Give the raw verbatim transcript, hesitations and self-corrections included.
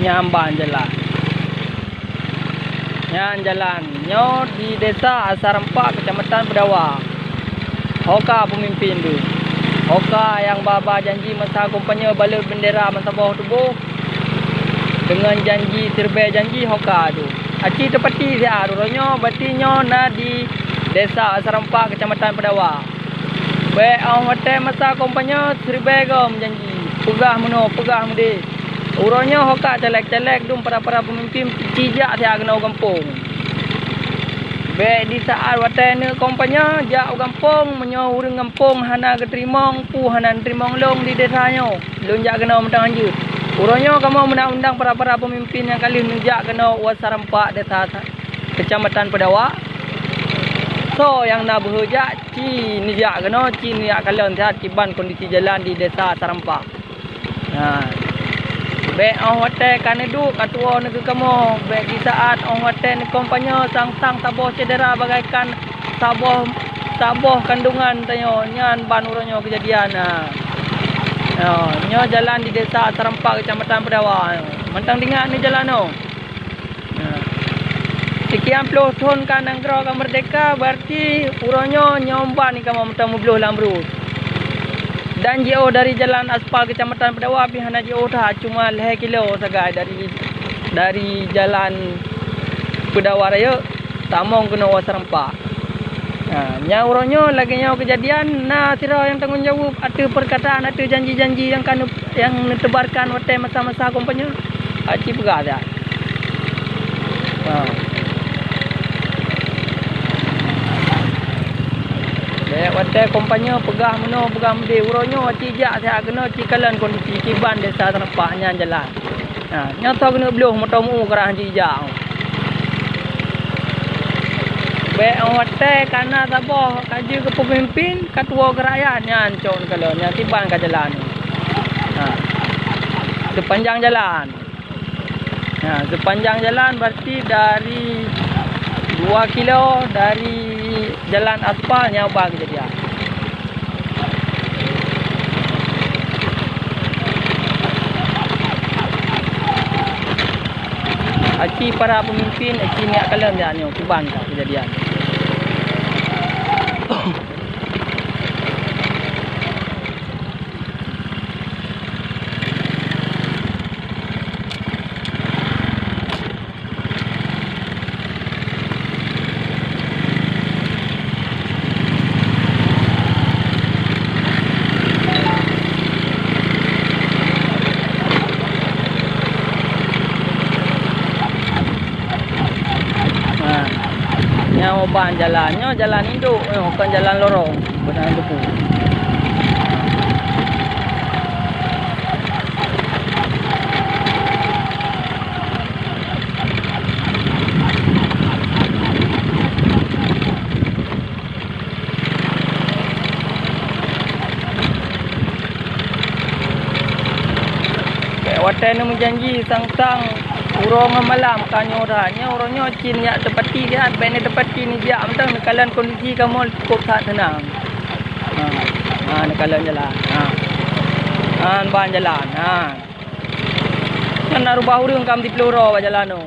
Nyan ban jalan. Nyan jalan. Nyoe di Desa Asar Empat, Kecamatan Peudawa. Ho ka peumimpin deuh. Ho ka nyang ba-ba janji masa kampanye balot bendera meusaboh tuboh. Deungon janji, siribée janji ho ka deuh. Aci teupati siat uroe nyoe, berarti nyoe na di Desa Asar Empat, Kecamatan Peudawa. Bék 'oh watée masa kampanye siribée goe meujanji, peugah meunoe, peugah meudeh. Uroe nyoe ho ka caleg-caleg dum para-para peumimpin jijak siat keunoe u gampông. Bék di saat watée neuk kampanye jak u gampông, meunyoe ureuëng gampông hana geuteurimong, peue hana neuteurimong lôn di desa nyoe, lôn jak keunoe mantong hanjeuet. Uroe nyoe kamoe meuundang-undang para-para peumimpin nyang ka lheueh neujak keunoe u Asar Empat Desa Kecamatan Peudawa. Soe nyang na beuhe jak, ci neujak keunoe, ci neujak kalon siat kiban kondisi jalan di Desa Asar Empat. Nah, bék 'oh watée ka neuduek ka tuwoe neukeu kamoe, bék di saat 'oh watée neukampanye sang-sang saboh syedara bagaikan saboh, saboh kandungan tanyoe, nyan ban uroe nyoe keujadian. Nah, nyoe jalan di Desa Asar Empat, Kecamatan Peudawa. Mantong teuingat ni jalan nyoe. Nah, seukian ploh thon ka nanggroe ka meurdehka, berarti uroe nyoe nyoe ban kamoe mantong meubloh lam rot. Dan jiôh dari jalan aspal Kecamatan Peudawa pih hana jiôh that, cuma lhée kilo sagai dari, dari jalan Peudawa Rayeuk tamong keunoe u Asar Empat. Ha, nyang uroe nyoe lagée nyoe keujadian, na sidroe nyang tanggong jaweueb ateueh peukataan, ateueh janji-janji nyang ka neu-, nyang neuteubarkan watée masa-masa kampanye? Aci peugah that. Ha. Bék watée kampanye peugah meunoe, peugah meudeh. Uroe nyoe aci jak siat keunoe, ci kalon kondisi kiban desa Asar Empat nyan jalan. Ha, nyoe toh keuneuk bloh moto meu-u keurah jijak. Bék 'oh watée ka na saboh ka jeuet keu peumimpin, ka tuwoe keu rakyat, nyan cok neukalon, nyan kiban ka jalan. Ha. Seupanjang jalan. Ha, seupanjang jalan berarti dari dua kilo dari jalan aspal nyan ban keujadian. Aci para peumimpin, aci neujak kalon jak nyoe, kiban ka keujadian. Ha. Nyoe ban jalan, nyoe jalan induk, nyoe kon jalan lorong, beuna geupeu. Bék watée neumeujanji sang-sang uroe ngon malam ka nyoe that. Nyoe uroe nyoe cit neujak teupati siat, bék neuteupati neujak mantong neukalon kondisi kamoe cukôp that seunang. Ha, ha, neukalon jalan. Ha. Ha, ban jalan. Ha. Nyan na rubah ureuëng ka meusiploh droe bak jalan nyoe.